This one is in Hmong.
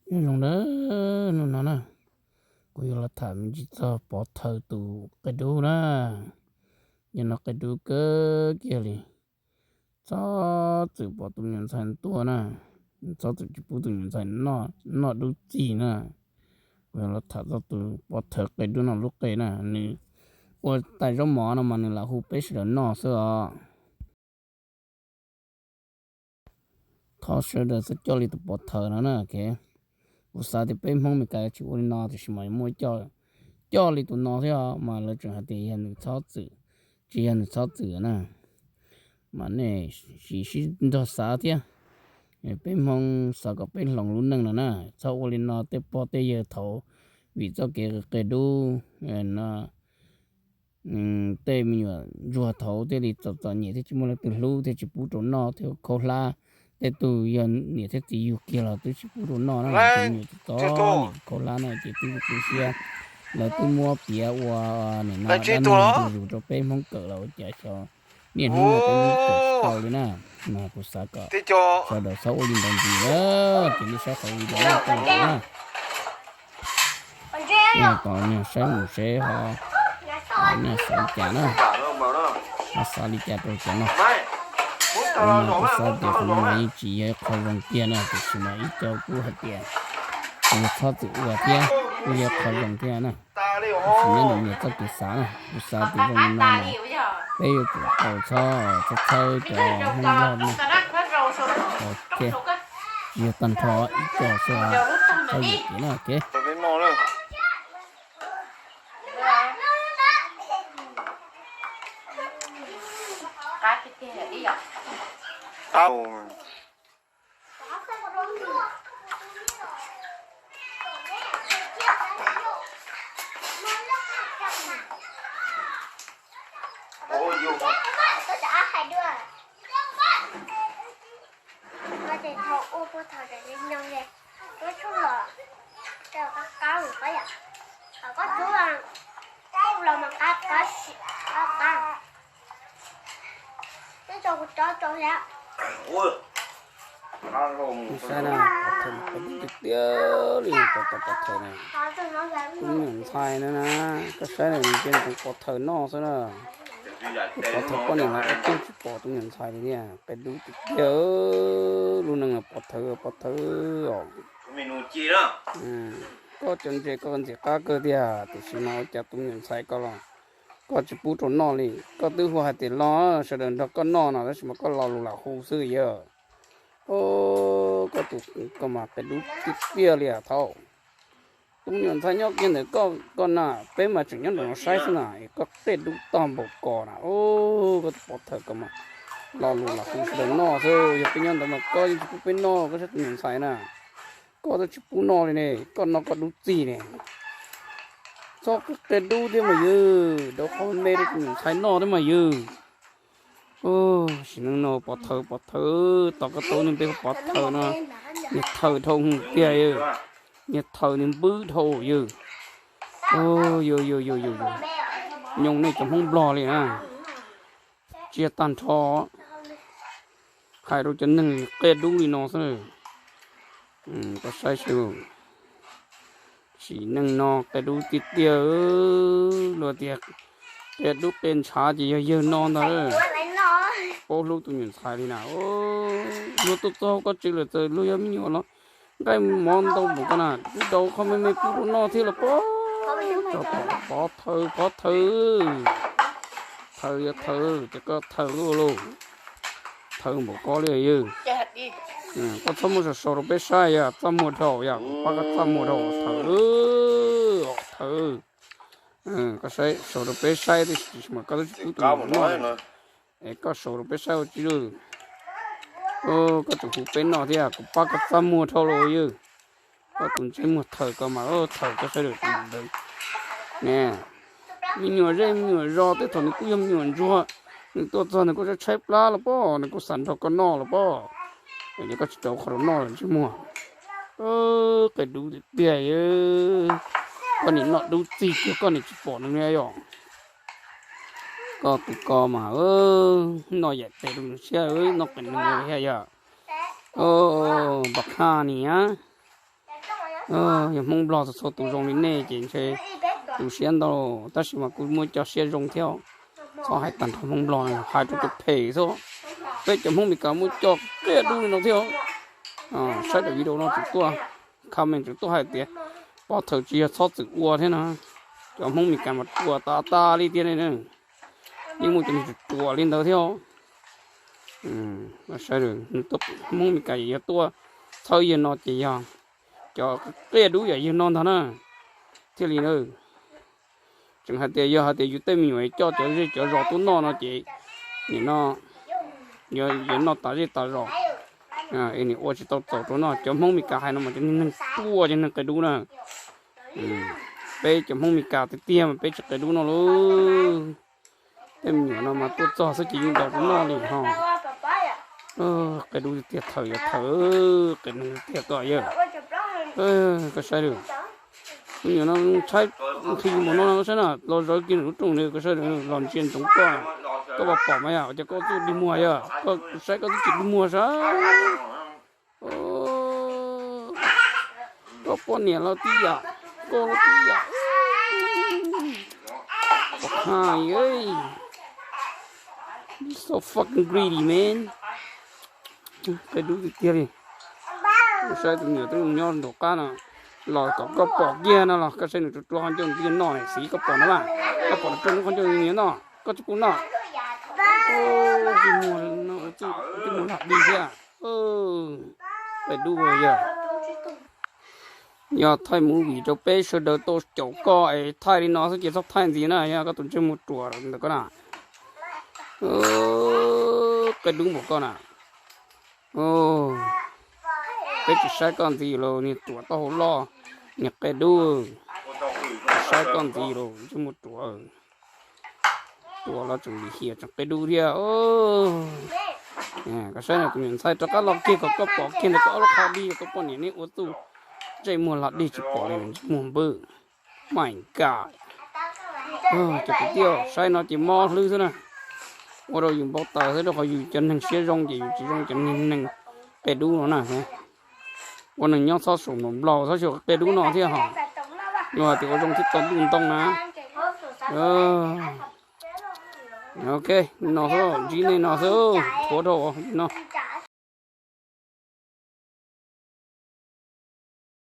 Nyob zoo na, hnub no na, kuv yuav los tham me ntsis txog pov thawm tus qe dub na. Yog no qe dub kawg kiag li, txhob txwm pov tus me nyuam ntxhais tuaj na, txhob txwm tsis pub tus me nyuam ntxhais noj dub txig na. Kuv yuav los tham txog tus pov thawm qe dub no lub qe na, nws ua tais zaub mov no mas nws lam hu peb sawv daws noj xwb os. Thov sawv daws txhob coj li tus pov thawm no na. Kuv xav tias peb Hmoob Meskas tsis ua li no tiam sis mas muaj coj li tus no thiab os, mas lawv tseem hais tias yog nws txhob txwm, tsis yog nws txhob txwm na, mas nej sim sib nrog xav thiab. Peb Hmoob xav kom peb hloov lub neej no na, txhob ua li no tej pog tej yawg thaud, vim txoj kev qe dub no, tej me nyuam ntsuag thaud thiaj li txom txom nyem thiab tsis muaj leej twg hlub thiab tsis pub rau noj thiab khaub hlab. Tej tug yog niam thiab txiv yug kiag los twb tsis pub rau noj na, tus me nyuam txom txom nyem khaub hlab no ces twb tu siab. Lawv twb muab piav ua nim no dab neeg zus rau peb Hmoob kawm los ua cas xyov niaj hnub no peb Hmoob kawm tsis tau li na. Mas kuv xav kom sawv daws txhob ua li ntawd ntxiv na, ces nej saib qhov video no na. Tos niag saib mus seb ho, niag xav li cas na, ho xav li cas rau cov no. Kuv mas kuv xav tias qhov no mas yeej tsis yog ib qho zoo tiag na, tiam sis mas ib co kuj hais tias kuv txhob txwm ua thiab kuj yog qhov zoo thiab na. Tiam sis nyob ntawm nyias txoj kev xav na, kuv xav tias zoo li no mas peb yuav tsum tau txhob txhob txhawb cov Hmoob Nplog no. Ok, tsis yog tag nrho ib co xwb, txhob yam kev na, ok. Ces thaum ua puag thaum tseem nyoos ces, tub tsuj los, qab qab mus qab yom, qab tub, tub los mas qab qab, qab qab, twb tso kuv tsob rau thiab. Saib na, pov thawm peb dub tiag tiag li, pov thawm, pov thawm na, tus me nyuam ntxhais na na, koj saib na, nws cia li pov thawm noj xwb na. Pov thawm poj niam los ua tub tsis pom tus me nyuam ntxhais li tiag, peb dub tiag tiag, lub neej los pov thawm pov thawm os. Koj cov ntses koj ntxim qab kawg tiag, tiam sis mas ua cas tus me nyuam ntxhais koj los koj tsis pub rau noj li, koj twb hu hais tias los sawv daws nrog koj noj no tab sis mas koj lo lus lam hu xwb yawg. Koj tus koj mas peb dub tiag tiag li thaum tus me nyuam ntxhais nyob kiag ntawm koj na, peb mas tseem nyob nraum no saib xwb na, koj peb dub tag npaum ko na, koj tus pov thawm koj mas lo lus lam hu sawv daws noj xwb, yog peb nyob ntawd mas koj yeej tsis pub peb noj, koj saib tus me nyuam ntxhais na, koj twb tsis pub noj li ne, koj noj koj dub txig ne. Txhob qia dub thiab mas yawg, rau qhov me rau tus me nyuam ntxhais noj thiab mas yawg. Sim neej no pov thawm pov thawm, tos koj tau niag npe pov thawm no, niag thawm dhau hwv tiag yawg, niag thawm niag npwb dhau yawg. Yawg, yawg, yawg, yawg, nyob nej cov Hmoob Nplog li na, tsis yog tag nrho hais rau cov neeg qia dub li no xwb. Koj saib seb, sim neej no qia dub tiag tiag, luag tias qia dub qia ntshav ces yog yawg no ntag. Paub hlub tus me nyuam ntxhais li na. Luag tuaj txog koj tsev lawm txawm luag yog me nyuam los nqaij mov ntau npaum ko na, twb daus qhov me me pub rau noj thiab los pob. Tso pov thawm pov thawm, thawm yog thawm ces koj thawm ua luaj, thawm npaum ko li yawg. Koj txhob muab sau sau rau peb saib yog txaj muag dhau, yog kuv pab koj txaj muag dhau, thawm, thawm. Koj saib sau rau peb saib tiam sis mas koj twb tsis pub tus me nyuam noj, es koj sau rau peb saib ua tsi lawm. Koj tseem hu peb noj thiab, kuv pab koj txaj muag dhau los yawg. Koj tus ntsej muag thawm ko mas thawm koj saib lawm tus ntawd ne. Me nyuam zej me nyuam zos tej thaum nws kuj yog me nyuam ntsuag, nws tuaj txog nws kuj tshaib tshaib plab los pob, nws kuj xav nrog koj noj los pob. Es koj tsis rau qhov rau noj lawm ntsej muag. Qia dub tiag tiag, koj nim noj dub txig kiag koj nim tsis pom nws li yom. Koj tus ko mas noj yam tes rau nws siab, noj qia nws thiab yom. Npam qha niam, Yog Hmoob Nplog txhua txhua tus zoo li nej ces ntshe tu siab ntau, tab sis mas kuj muaj cov siab zoo thiab. Txhob hais tag nrho Hmoob Nplog, hais rau cov phem xwb. Peb cov Hmoob Meskas muaj cov qia dub li no thiab. Saib daim video no tsum tuaj comment tsum tuaj hais tias pov thawm tsis yog txhob txwm ua thiab na. Cov Hmoob Meskas mas ruam tas tas li tiag ne. Yeej muaj cov neeg ruam li ntawd thiab. Hmoob Meskas yog tuaj txhawb yawg no ces yog cov qia dub yam yawg no ntag na. Thiaj li na, tseem hais tias yog hais tias yus tej me nyuam coj cov zej cov zos tuaj noj no ces nim no yuav noj tas zej tas zos, es nim ua tsis tau txaus rau noj. Cov Hmoob Meskas hais no mas cov neeg ruam, cov neeg qia dub na. Peb cov Hmoob Meskas tiag tiag mas peb tsis qia dub no lauj. Tej me nyuam no mas tuaj txog xwb ces yeej ntaus rau noj li ho. Qia dub tiag tiag, thawm yog thawm, qia dub tiag tiag yawg. Koj saib, me nyuam no tshaib nqhis npaum no no, koj saib na, los zawv kiag nram lub rooj no, koj saib, los ntsia ntsoov koj. Koj puas pom mas yog, ua cas koj txuj dig muag yog, koj saib koj twb tsis dig muag saib. Koj poj niam los tib yam, koj los tib yam. Pom qab, you so fucking greedy, man. Qia dub tiag tiag li. Saib tus me nyuam twb nyob nraum qab no, los kom koj pom kiag no los koj saib nws tsuag tsuag qhov ncauj nws twb noj xwb, koj pom no mas, koj pom nws tsuag tsuag qhov ncauj nws noj, koj tsis pub noj. Tsis muag, tsis muag lam dig thiab. Qia dub yog. Yog thaij movie rau peb sawv daws tau caum koj es thaij li no xwb ces txhob thaij ntxiv na, yog koj tus ntsej muag ruam ntawm koj na. Qia dub npaum koj na. Peb tsis saib koj ntxiv los, niag ruam taub hau loj, niag qia dub. Tsis saib koj ntxiv los ntsej muag ruam. Ruam los tseem lim hiam tseem qia dub thiab. Koj saib no, tus me ntxhais rov qab los kiag kom koj pom kiag ntawm koj ob lub qhov dig, koj poj niam neb ua txuj ntsej muag lam dig tsis pom li, ntsej muag npwb. My God. Cov kwv tij, saib no ces mob hlwb xwb na. Ua rau yus npau taws xwb, rau qhov yus cov neeg siab zoo ces yus tsis zoo cov neeg qia dub no na. Ua neeg nyob txhob saum nraum nplaug, txhob xyaum qia dub no thiab hos. Yog hais tias ua zoo thiaj tau ntuj ntoo na. Ok, no xwb, ntsib nej no xwb, thuav dhau no.